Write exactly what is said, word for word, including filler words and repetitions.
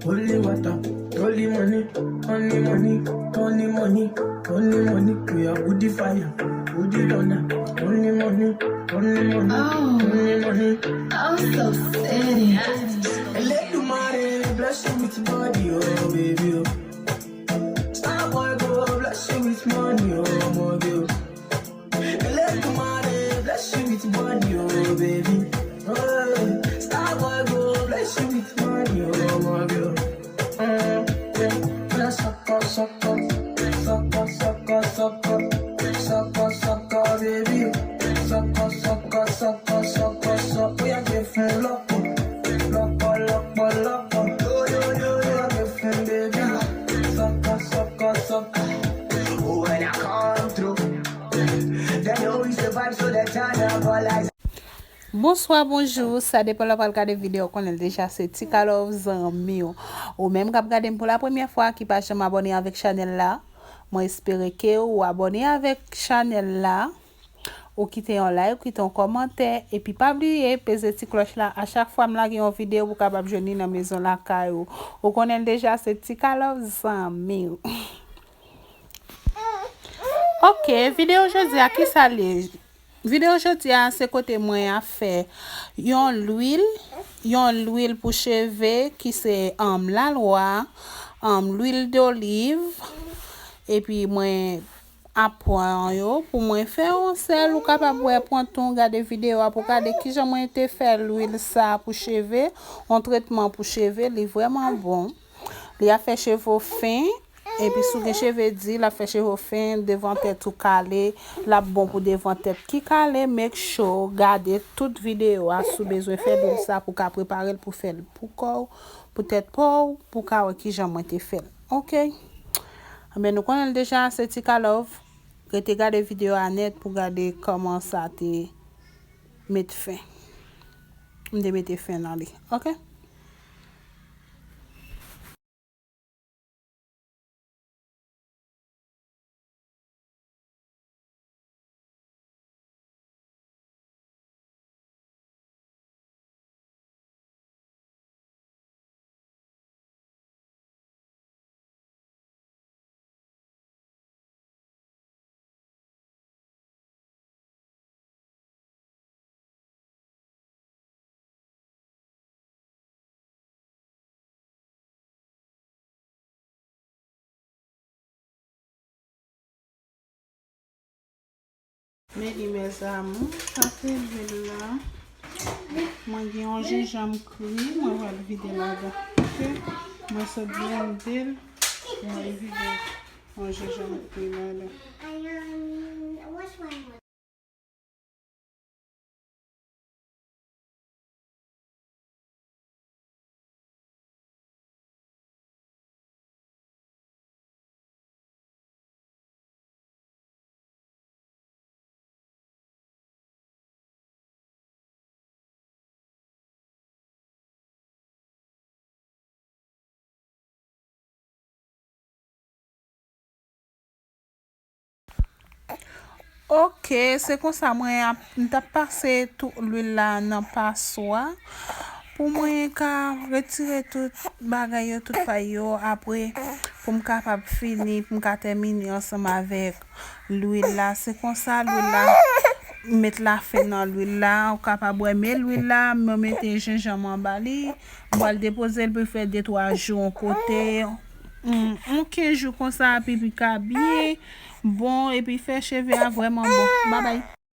Holy water, holy money, only money, only money, only money. We are with the fire, with the thunder, only money, only money, oh, only money. I'm so sad. Elédùmarè bless you with body, oh baby, oh. Star boy go bless you with money, oh my girl. Elédùmarè bless you with money, oh baby. Oh, star boy go bless you with money, oh my girl. Mm, yeah. Sọkọ, sọkọ, sọkọ, sọkọ, sọkọ, sọkọ, sọkọ, baby. Sọkọ, sọkọ, sọkọ, sọkọ, sọkọ. Oya, give me lọkọ, lọkọ, lọkọ, lọkọ. Yo, yo, yo, yo, give me, baby. Sọkọ, sọkọ, sọkọ. When I come through, they know it's the vibe, so they turn up all eyes. Bonswa, bonjou, sa depann lè w pral gade videyo, w konnen l deja, se Tika Love zanmi w. Ou menm k ap gade m pou la premyè fwa, ki pa janm abòne avèk chanèl la, mwen espere ke ou abòne avèk chanèl la, ou kite yon like, ou kite yon kòmantè, epi pa bliye peze ti klòch la, a chak fwa m lage yon videyo, ou kapab jwenn li nan mezon lakay ou. Ou konnen l deja, se Tika Love zanmi w. Ok, videyo jodi a, kisa l ye? Videyo jodi a, se kote mwen ap fè yon lwil, yon lwil pou cheve ki se, um, lalwa, um, lwil doliv, epi mwen ap pran yo pou mwen fè yon sèl. Ou kapab wè, pran tan w gade videyo a pou w gade kijan mwen te fè lwil sa pou cheve, yon tretman pou cheve, li vrèman bon. Li ap fè cheve w fen, epi si w gen cheve di, l ap fè cheve w fen, devan tèt ou kale, l ap bon pou devan tèt ki kale. Make sure w gade tout videyo a si w bezwen fè lwil sa pou w ka prepare l pou fè l pou kò w, pou tèt pa w, pou w ka wè kijan mwen te fè l. Ok? Enben, nou konnen l deja, se Tika Love. Rete gade videyo a nèt pou gade kòman sa te met fen. M te mete fen nan li. Ok? Men li, mes amours, sa se lwil la. Mwen gen yon jenjanm kri, mwen pral vide ladan. Ok? Mwen sot blende l, mwen vide yon jenjanm kri ladan. Ok, se konsa mwen ap, m t ap pase tout lwil la nan paswa pou mwen ka retire tout bagay yo, tout pay yo, apre pou m kapab fini, pou m ka tèmine ansanm avèk lwil la. Se konsa lwil la, m met lafen nan lwil la, ou kapab wè, men lwil la, mwen mete jenjanm anba li, m pral depoze l pou l fè de twa jou yon kote, yon kenz jou konsa, epi li ka byen bon, epi fè cheve a vrèman bon. Babay.